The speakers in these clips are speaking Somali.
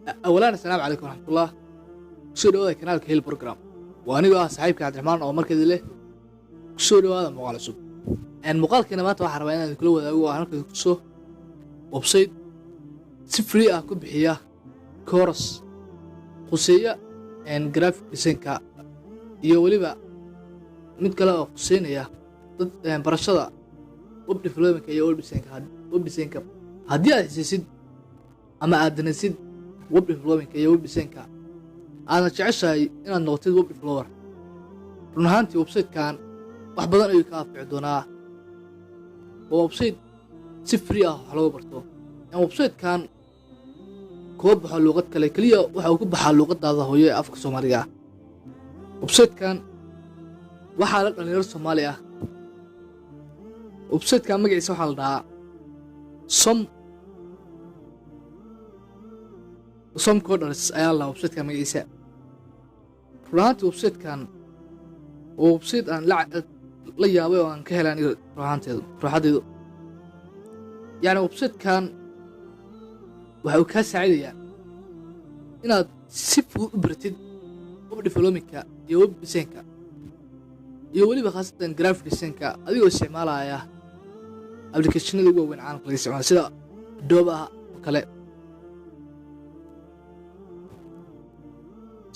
Awalaan, assalaamu calaykum waraxmatullah. Kusoo dhawaada kanaalka Hel Program. Waa anigoo ah saaxiibka Cabdiraxmaan oo markeedi leh kusoo dhawaada muuqaal cusub. Muuqaalkeena maanta waxaan rabaa inaan kula wadaago oo aan halkan kutuso website si free ah ku bixiya course khuseeya graphic designka iyo weliba mid kale oo khuseynaya dad barashada web developmentka iyo web designka. Haddii aad xisaysid ama aad danaysid web developmentka iyo web designka, aadna jeceshahay inaad noqotid web developer, run ahaantii website-kan wax badan ayuu ka anfici doonaa. Waa website si free ah wax looga barto. Website-kan kuma baxo luuqad kale, keliya waxa uu ku baxaa luuqadaada hooyo ee afka Soomaaliga ah. Website-kan waxaa la dhalinyaro Soomaali ah. Website-kan magaciisa waxaa la dhahaa Som Coders ayaa la website-kan magaciisa. Run ahaantii website-kan waa website aan la yaabay oo aan ka helay aniga ruuxaanteedu, ruuxaddaydu. Yacni website-kan waxa uu kaa saacidayaa inaad si fudud u baratid web developmentka iyo web designka iyo weliba khaasatan graphic designka, adigoo isticmaalaya applicationada ugu waaweyn caalamka laga isticmaalo sida Adobe ah oo kale.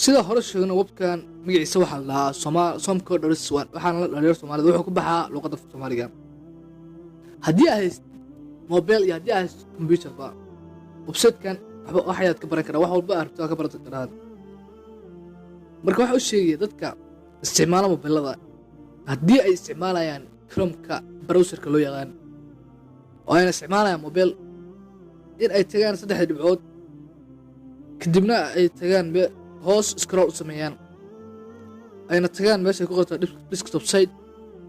Sida hore sheegno, webkan magaciisa waxaa la dhahaa Som Coders, waxaana la dhalinyaro Soomaalida. Wuxuu ku baxaa luuqadda Soomaaliga. Haddii aad hayst mobile iyo haddii aad hayst computerba, website-kan waxba waxayaad ka baran karaa, wax walba aad rabto waad ka baran karaa. Marka waxa u sheegaya dadka isticmaala mobilada, haddii ay isticmaalayaan Chromeka browserka loo yaqaan oo ayna isticmaalayaan mobile, in ay tagaan saddexda dhibcood, kadibna ay tagaan hoos scroll u sameeyaan, ayna tagaan meesha ay ku qorto desktop site,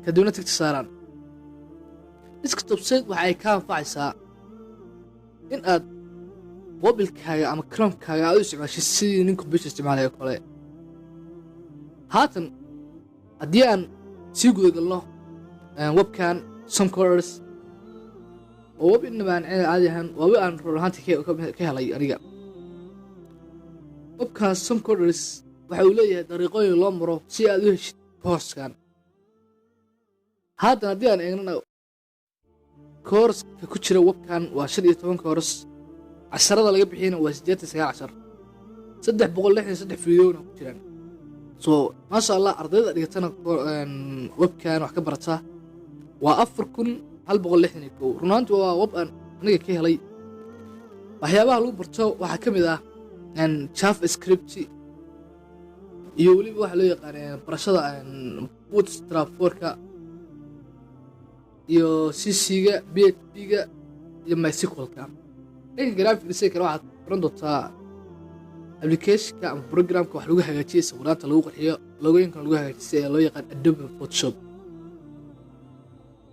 kadibna tickta saaraan desktop site. Waxa ay ka anfacaysaa in aad mobilkaaga ama Chromekaaga aad u isticmaashid sidii nin computer isticmaalaya oo kale. Haatan haddii aan sii guda galno webkan Som Coders oo web inaba aan caadi ahaan, waa web aan run ahaantii ka helay aniga. Webkan Som Coders waxa uu leeyahay dariiqooyin loo maro si aad u heshid coursekan. Haatan haddii aan eegnana, courseka ku jira webkan waa 15 course. Casharada laga bixiyana waa 89 cashar, 363 videona ku jiraan. So maasha Allah, ardayda dhigatana webkan wax ka barata waa 4161. Run ahaantii waa web aan aniga ka helay. Waxyaabaha lagu barto waxaa ka mid ah JavaScript iyo weliba waxa loo yaqaan barashada Bootstrap 4-ka iyo CSS-ga, PHP-ga iyo MySQL-ka. Dhanka graphic design-kana waxaad baran doontaa applicationka ama programka wax lagu hagaajiyo, sawiraanta lagu qurxiyo, logooyinkan lagu hagaajiyo ee loo yaqaan Adobe Photoshop.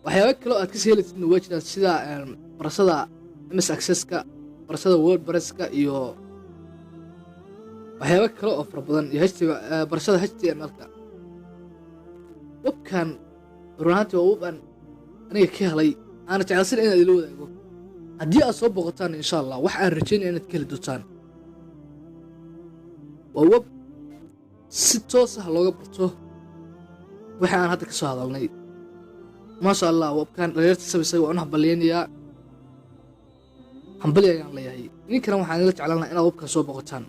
Waxyaaba kale oo aad kasii helaysidna waa jiraan, sida barashada MS Accesska, barashada WordPresska iyo waxyaaba kale oo fara badan, iyo barashada HTML-ka. Webkan run ahaantii waa web aan aniga ka helay, aana jeclaysan inaad ila wadaago. Haddii aad soo boqotaan, insha Allah wax aan rajaynaya inaad ka heli doontaan. Waa web si toos ah looga barto waxa aan hadda ka soo hadalnay. Maasha Allah, webkan dhalinyarta samaysay waan u hambalyaynayaa, hambali ayaan leeyahay. Idinkana waxaan ila jeclaan lahaa inaad webkan soo boqotaan.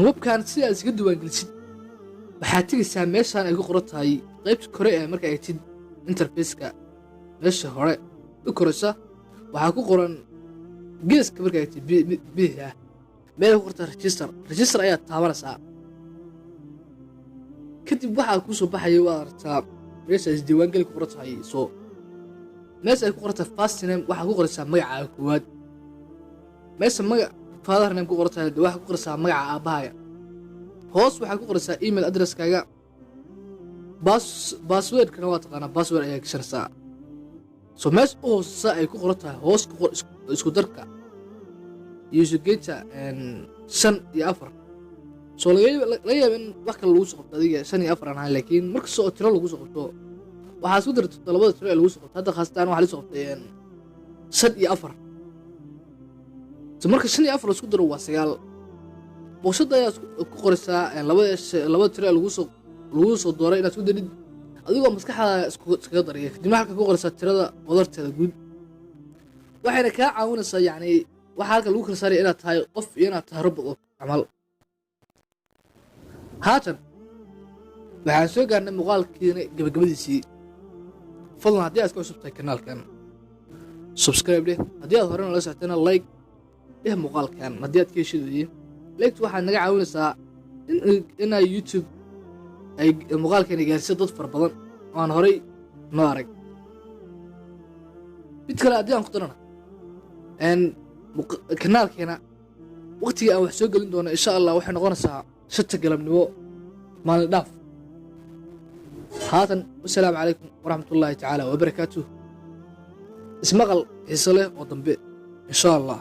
Webkan si aad isaga diiwaangelisid, waxaad tegaysaa meeshaan ay ku qoran tahay qaybta kore ee marka eegtid interfaceka, meesha hore u koraysa waxaa ku qoran geeska marka eegtid bidixda ah meel ay ku qortaa register. Register ayaad taabanaysaa. Kadib waxaa kuu soo baxaya, waad aragtaa meesha isdiiwaangeli ku qoran tahay. So meesha ay ku qoran tahay first name waxaa ku qoraysaa magacaaga koowaad. Meesha magac father name ku qoran tahay waxaa ku qoraysaa magaca aabbahaaga. Hoos waxaa ku qoraysaa email addresskaaga. Passwordkana waa taqaanaa, password ayaa gashanaysaa. So meesha u hooseysa ay ku qoran tahay hoos ku qor isku darka iyo isugeynta shan iyo afar. So laga yaaba in wax kale lagu soo qabto adiga shan iyo afar aan ahayn, laakiin markasta oo tiro lagu soo qabto waxaa isku darta labada tiro ee lagu soo qabto. Hadda khaasatan waxaa la soo qabtay shan iyo afar. So marka 5 iyo 4 la isku daro waa 9. Booshada ayaa ku qoraysaa labada tiro ee lagu soo dooray inaad isku darid, adigoo maskaxdaada iskaga daraya. Kadibna halka ku qoraysaa tirada wadarteeda guud. Waxayna kaa caawinaysaa, yacni, waxaa halka lagu kala saaraya inaad tahay qof iyo inaad tahay robot oo camal. Haatan waxaan soo gaarnay muuqaalkiina gabagabadiisii. Fadlan, haddii aad ku cusub tahay kanaalkan, subscribe dheh. Haddii aad horena la socotana, like dheh muuqaalkan haddii aad ka heshid weye. Like waxaad naga caawinaysaa inay YouTube ay muuqaalkeena gaarsiiso dad fara badan oo aan horay noo arag. Mid kale haddii aan ku darana, kanaalkeena waqtiga aan wax soo gelin doono, insha Allah, waxay noqonaysaa 5-ta galabnimo maalin dhaaf. Haatan wasalaamu calaykum waraxmatullaahi tacaala wabarakaatuh. Ismaqal xiiso leh oo dambe, insha Allah.